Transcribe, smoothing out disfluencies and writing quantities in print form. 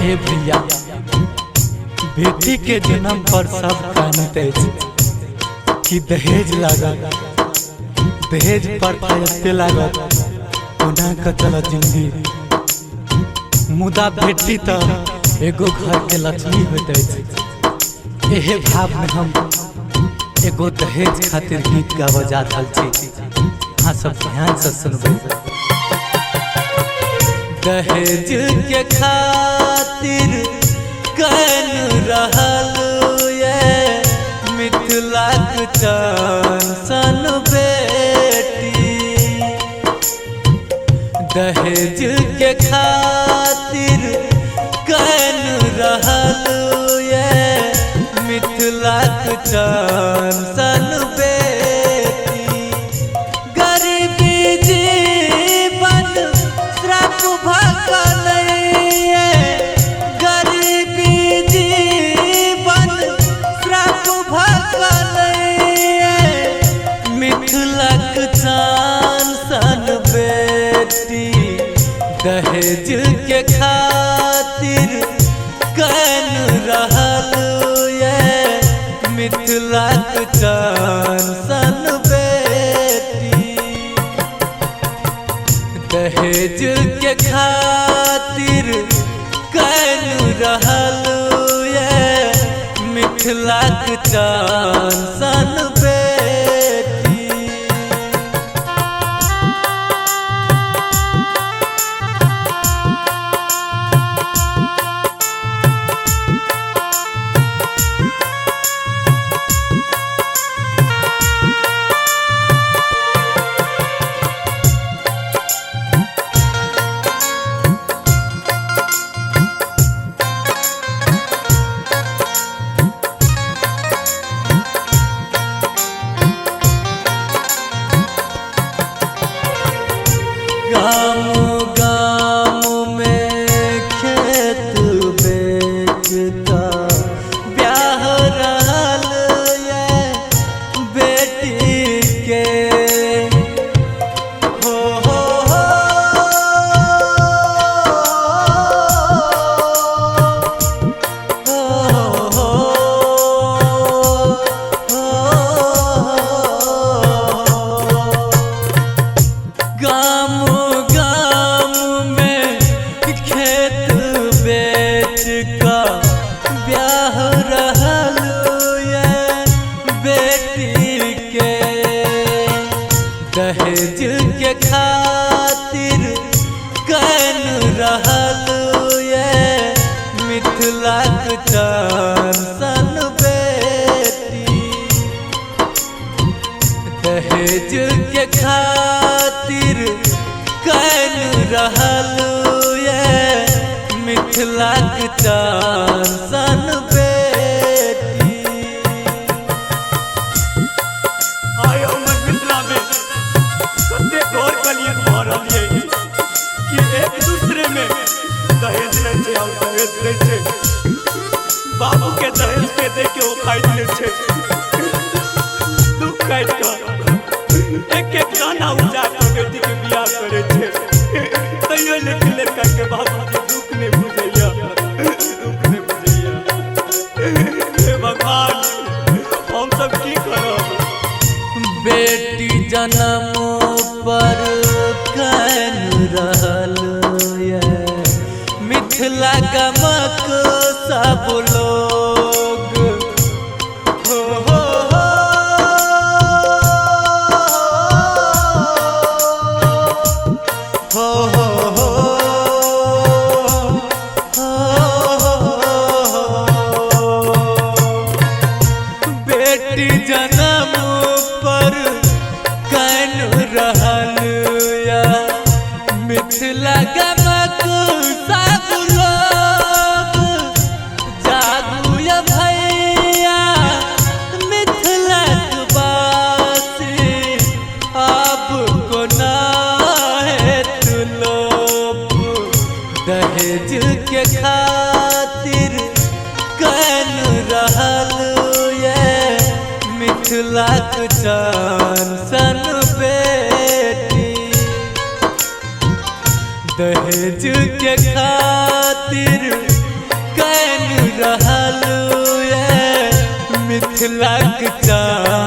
हे भैया, बेटी के जन्म पर सब कानत अछि कि दहेज लागल, दहेज प्रथा एते लागल, कोना के चलत जिंदगी। मुदा बेटी तऽ एगो घर के लक्ष्मी होइत अछि। एहे भाव में हम एगो दहेज खातिर गीत गाबऽ जा रहल छी, अहाँ सब ध्यान से सुनबै। दहेज के खातिर कन रहल ये मिथिलाक चान सन बेटी। दहेज के खातिर कन रहल ये मिथिलाक चान सन बेटी। गरीबी जीवन श्राप भगलैये, गरीबी जीवन श्राप भगलैये मिथिलाक चान सन बेटी। दहेज के खातिर कन रहल ये मिथिलाक चान सन बेटी। दहेज के खातिर कन रहल ये मिथिलाक चान सन बेटी। गाम गाम में खेत बेचता ब्याह रहल ये बेटी के। हो हो हो हो हो। गाम गाम में खेत बेच का ब्याह रहल ये बेटी के। दहेज के खातिर कन रहल ये मिथिलाक चान सन बेटी। दहेज के खातिर कन रहल ये मिथिलाक चान सन बेटी। आइ हमर मिथिला में कते घोर कलयुग भऽ रहल ये कि एक दूसरे में दहेज लै छै और दहेज दै छै। बाबू के दहेज के दे के ओ काटि लै छै, दुख काटि कऽ एक एक दाना उपजा कऽ बेटी के बियाह करै छै, तैयो लेकिन लड़का के बाबूजी दुख नहि बुझैया, दुख नहि बुझैया। हे भगवान, हमसब की करब? बेटी जन्म पर कन रहल ये मिथिला गमक सब लोग। हो हो हो हो हो हो हो। बेटी जन्म पर कन रहल या मिथिला गमक सब लोग। जागू या भैया मिथिलाक वासी, आब कोना हेत लोप। दहेज के खातिर कन रहल ये मिथिलाक चान सन बेटी। दहेज के खातिर चैन रहल ये मिथिलाक चान।